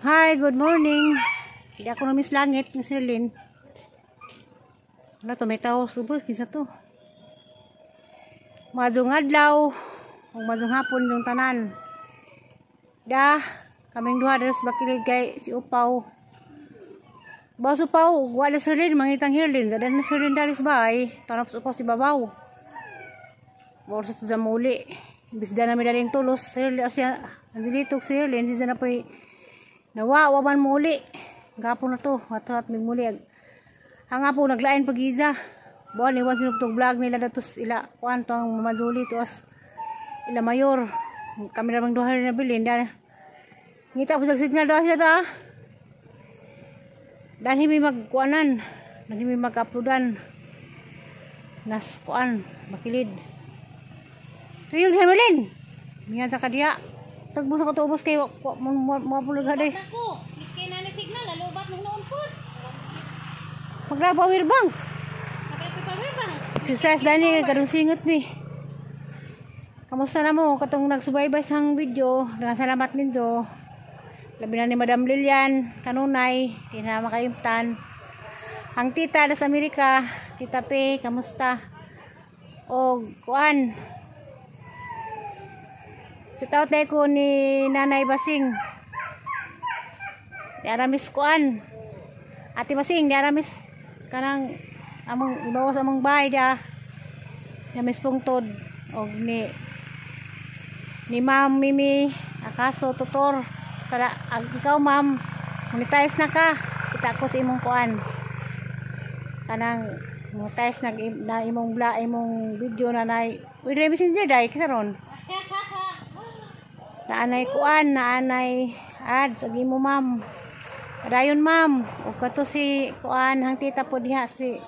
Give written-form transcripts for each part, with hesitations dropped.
Hi, good morning. Hindi ako na-miss langit ni Celine. Wala to, may tao subos kinsa to. Maayong adlaw ug maayong hapon yung tanan. Da, kaming duha diri sa Bakilid kay si Upaw. Bawas Upaw, wala Celine, mangitang Hirlin. Dadan na Celine dali sa bahay. Tanap sa Upaw si Babaw. Bawas sa muli. Imbis da na may daling tulos, Celine, siya, andito si Hirlin, siya na po'y nawa, waman muli. Gapon na to, at at may muli. Ang po naglain pag-iza. Buwan, iwan sinugtog vlog nila datos ila, kuan to ang mamazuli to as ila mayor. Kami na bang duha na bilin. Dahil, ngita po sa signal doon siya ta. Dahil may magkuanan. Dahil may mag-uploadan. Nas kuan, makilid. Ito yung Hemelin. Miyan sa kadiya. Tagbo sa katubos kay mo mo Lubat na ko. Miski na ni signal, nalubat nung noon po. Magra power bank. Kapalit ko power bank. Success dani kadung singot mi. Kamusta na mo katong nagsubaybay sa video? Daghang salamat ninyo. Labi na ni Madam Lilian kanunay, di na makalimtan. Ang tita sa Amerika, Tita P, kamusta? O kuan. Shout out ko ni Nanay Basing. Di aramis kuan. Ate Basing, di aramis kanang among ibawas among bahay da. Namis pungtod og ni Ma'am Mimi Akaso Tutor. Tara, ag, ikaw ma'am, monetize na ka. Kita ko sa imong kuan. Kanang monetize na, na imong bla imong video na nay. Uy, dre messenger dai kisa ron. Naanay kuan, naanay ads ag imo ma'am. Dayon ma'am, ug kato si kuan hang tita po diha si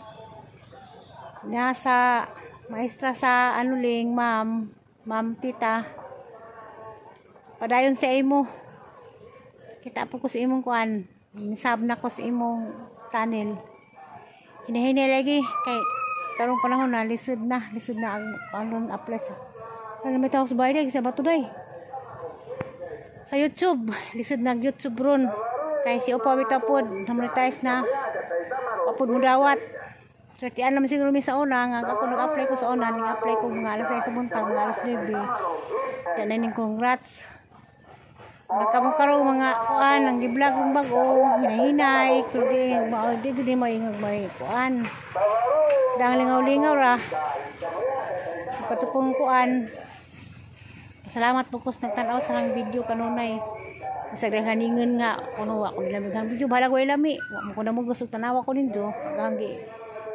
nasa maestra sa anuling ma'am, ma'am tita. Padayon sa imo. Kita po ko sa imong kuan. Nisab na ko sa imong channel. Hinahinay lagi kay karong panahon na lisod na ang ano apply sa. Ano may tao sa bahay sa bato day. Sa YouTube, lisod na ang YouTube ron. Kay si Opa bitaw pod, na-monetize na. Apod mo dawat. Swerte naman siguro mi sa una, nga ako nag-apply ko sa una, ning-apply ko mga alas 6 sa buntag, mga alas 9. Yan na ning congrats. Nagkamo karon mga kuan ang gi-vlog kong bag-o, hinahinay, pero di mao di di maingag may kuan. Dang lingaw-lingaw ra. Katupong kuan. Salamat po ko sa nagtan-aw sa kang video kanunay. Sa haningan nga kuno wa ko nila ang video bahala ko lami. Wa mo ko na mo gusto tanawa ko nindo. Hanggang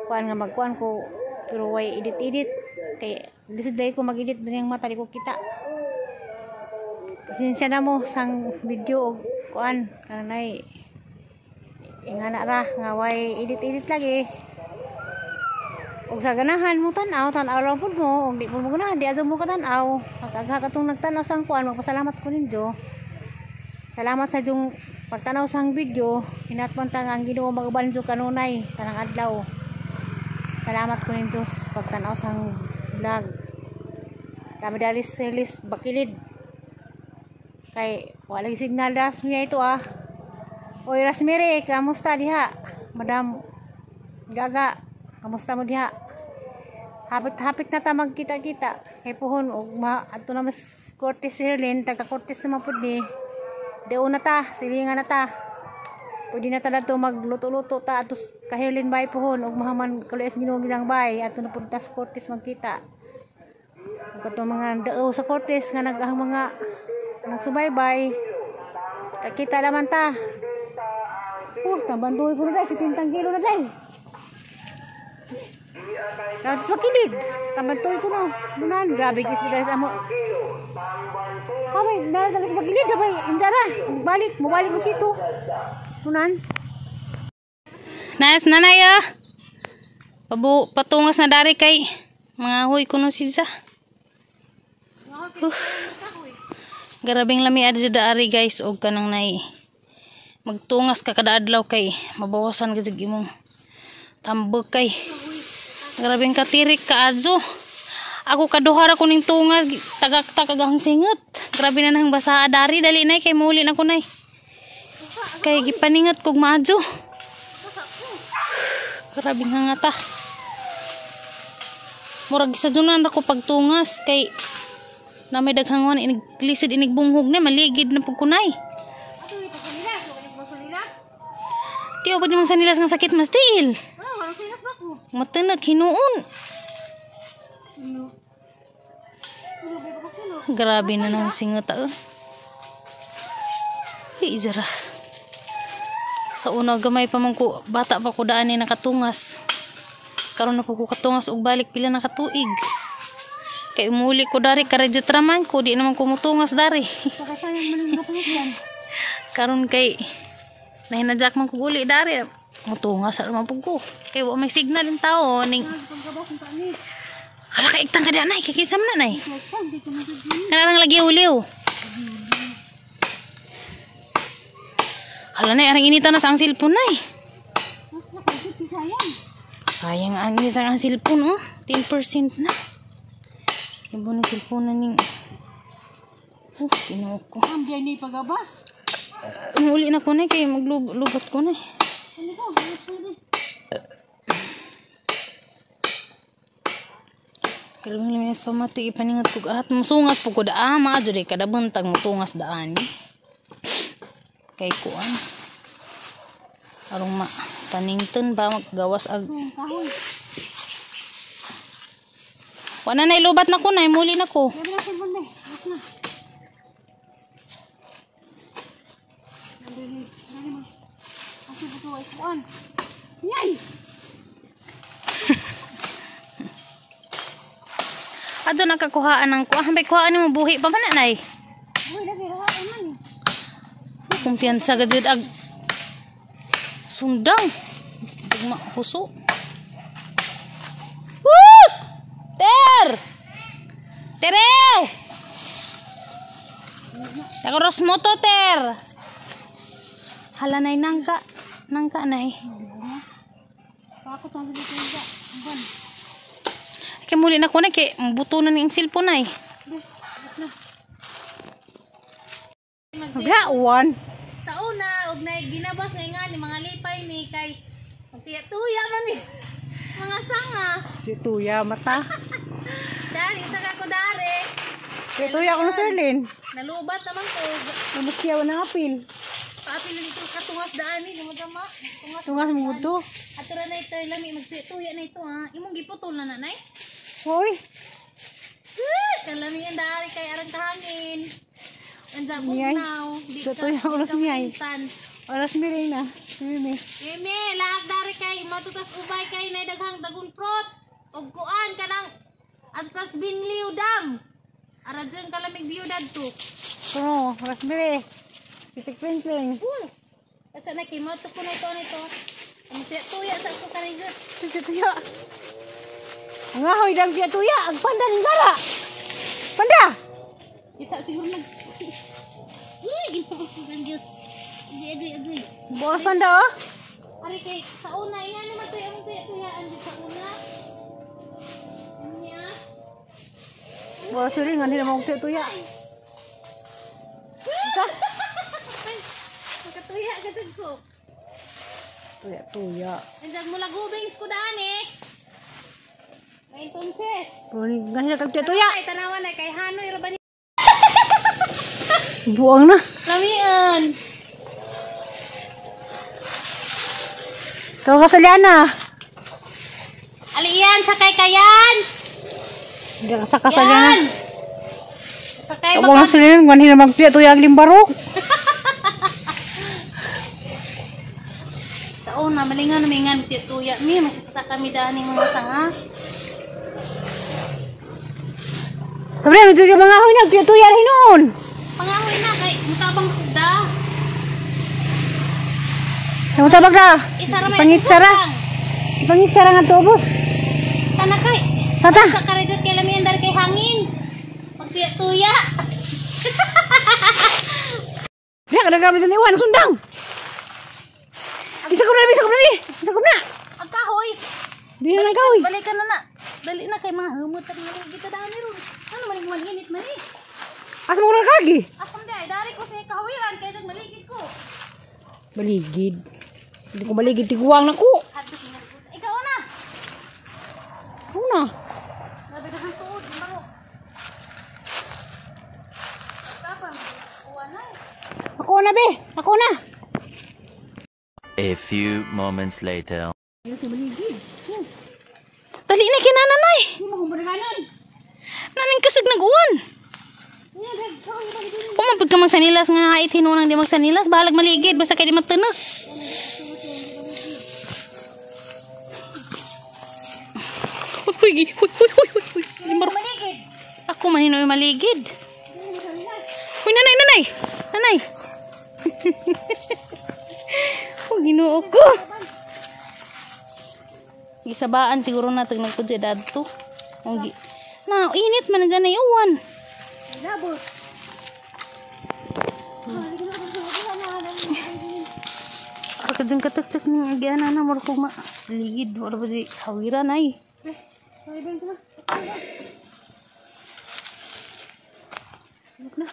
kuan nga magkuan ko pero way edit-edit kay lisod dahil ko mag-edit ang mata di ko kita. Pasensya na mo sang video og kuan kanay ingana ra nga way edit-edit lagi. Og sa ganahan mo tan-aw, tan-aw lang pud mo, og di mo ganahan di adto mo katan-aw. Pagkagha katong nagtan-aw sang kuan, magpasalamat ko ninyo. Salamat sa inyong pagtanaw sang video. Hinatman ta nga ang Ginoo mag-uban ninyo kanunay tanang adlaw. Salamat ko ninyo sa pagtanaw sang vlog. Kami dali sa release bakilid. Kay wala signal das niya ito ah. Oy Rasmere, kamusta diha? Madam Gaga, kamusta mo diha? Hapit-hapit na ta magkita-kita. Kay puhon og ma adto na mas Cortes Herlin, taga Cortes naman pud ni. Di na ta, silingan na ta. Pwede na ta dato magluto-luto ta ato ka Herlin bay puhon og mahaman kalues Ginoo gisang bay ato na pud ta sa Cortes magkita. Ug katong mga dao sa Cortes nga nag ang mga nagsubaybay. Kita naman ta. Tambanduy ko na dahil. 70 kilo na dahil. Dapat makilid. Tambanduy ko na. Munan, grabe kis na dahil sa amo. Abay, dahil sa makilid. Abay, indara. Balik, mabalik mo sito. Munan. Nas nanay ah. Pabu patungas na dari kay mga huy kuno siya. Garabing lami adto da ari guys og kanang nay. Magtungas ka kada adlaw kay mabawasan ka jud imong tambok kay. Grabing katirik ka adto. Ako kaduha ra ko ning tunga tagak-tagak ang singot. Grabe na nang basa dari dali nay kay muli na ko nay. Kay gipaningat kog maadyo. Grabing hangata. Murag sa dunan ra ko pagtungas kay na may daghang wan inig lisod inig bunghog na maligid na pud kunay. Tiyo ba namang sanilas nga sakit mas tiil? Matanag hinuon. Grabe na nang singot ah. Di jara. Sa una gamay pa man ko, bata pa ko daan ni nakatungas. Karon na ko katungas og balik pila na katuig. Kay umuli ko dari karadyo traman ko, di naman ko mutungas dari. Karon kay nahinadyak man ko uli dari. Mutungas sa naman pug ko. Kay wa may signal in tao ning. Hala ka igtang ka di anay, kay kinsa man na nay. Kanarang lagi uliw. Hala nay, arang inita na sa ang cellphone nay. Sayang ang inita ang cellphone oh. 10% na. Ibo na cellphone na ning. Oh, Ginoo ko. Ang biya ni pagabas. Uli na ko na kay maglubot ko na. Kalabang lamias pamati ipaningat ko at musungas po ko daa maadyo di kada buntag mutungas daan. Kay kuan. Arong ma panington ba maggawas ag. Wala na ilubat na ko na muli na ko. Adto nakakuhaan ang kuha. May kuhaan nimo buhi pa man nay. Kumpiyansa gud ag sundang. Ugma puso. Woo! Ter! Tere! Takoros mo to, Ter. Hala nay nangka. Nangka nay. Kay muli na ko na kay buto na ning cellphone nay. Gawan. Sa una og nay ginabas nga nga ni mga lipay ni kay magtuya-tuya man ni mga sanga. Tuya mata. Dali sa ka ko dare. Tuya ko na Sirlin. Nalubat naman ko. Namuskiyaw na apil. Paapil na dito katungas daan ni dumadama. Tungas. Tungas mo to. Ato ra na ito lami magtuya na ito ha. Imong giputol na nanay. Hoy. Kalami ang dari kay arang kahangin. Ansa bugnaw. Di ka Tuya ko na sumiyay. Oras mi rin na. Mimi. Mimi, lahat dari kay matutas ubay kay nay daghang dagun prot. Og kuan kanang atas binliw dam. Ara dyan kalamig view dadto. Kuno, oras mi rin. Pitik ping. At sana kay mo ko na ito nito. Ang tuya sa ko kanay. Tuya. Ang ahoy dang tuya tuya, ang panda ning gara. Panda. Kita siguro nag. Uy, ginoo ko ang Diyos. Agoy, agoy, agoy. Bukas panda oh. Ari kay sa una ina naman tuya ang tuya tuyaan dito sa una. Ano niya? Bukas rin nga nila mo tuya tuya. Makatuya ka sad ko. Tuya tuya. Andiyan mo lagubings ko daan eh. May entonces. Kunin nga nila tuya tuya. Ay, tanawan na kay Hanoy ra ba ni? Buang na. Lamian. Tawa ka sa liana. Aliyan sakay kayan. Hindi ka sa kasaliana. Yan. Sakay Tawa baka na sila nga nila magtuya tuya ang limbaro. Sa una malingan mingan tuya mi masaksa kami daan ning mga sanga. Sabi na, tuya mga ahoy na, tuya tuya rin noon. Pangahoy na kay mutabang da. Sa mutabag na. Isa ra may Pangitsara. Pangitsara nga tubos. Tanakay. Tata. Sa karidot kay lamian dari kay hangin. Magtuya-tuya. Diya ka nagkamit na iwan, sundang. Isa ko na, isa ko na, isa ko na. Ang kahoy. Di na nagkahoy. Balikan na na. Dali na kay mga humot at mga kita dami ron. Ano man yung malinit man eh. Asa mo na kagi? Asam di ay dari ko sa kahawiran kay dag maligid ko. Baligid. Hindi ko baligid tiguang na ko. Ikaw na. Ako na. Grabe ka tuod, maro. Ako na be. Ako na. A few moments later. Baligid. Dali na kinananay. Hindi mo kumbarganan. Naning kasig nag-uwan. Pumapag ka magsanilas nga hait hinunang di magsanilas. Bahalag maligid basta kay di magtunog. Uy, uy, uy, uy, uy, uy. Si Ako man hinoy maligid. Uy, nanay, nanay. Nanay. Oh, Ginoo ko. Gisabaan siguro na tag nagpudya dadto. Ang na init man na dyan ay uwan. Labot. Pagka kataktak ng agyana na mura kong ma ligid wala ba di hawiran ay. Ay, na.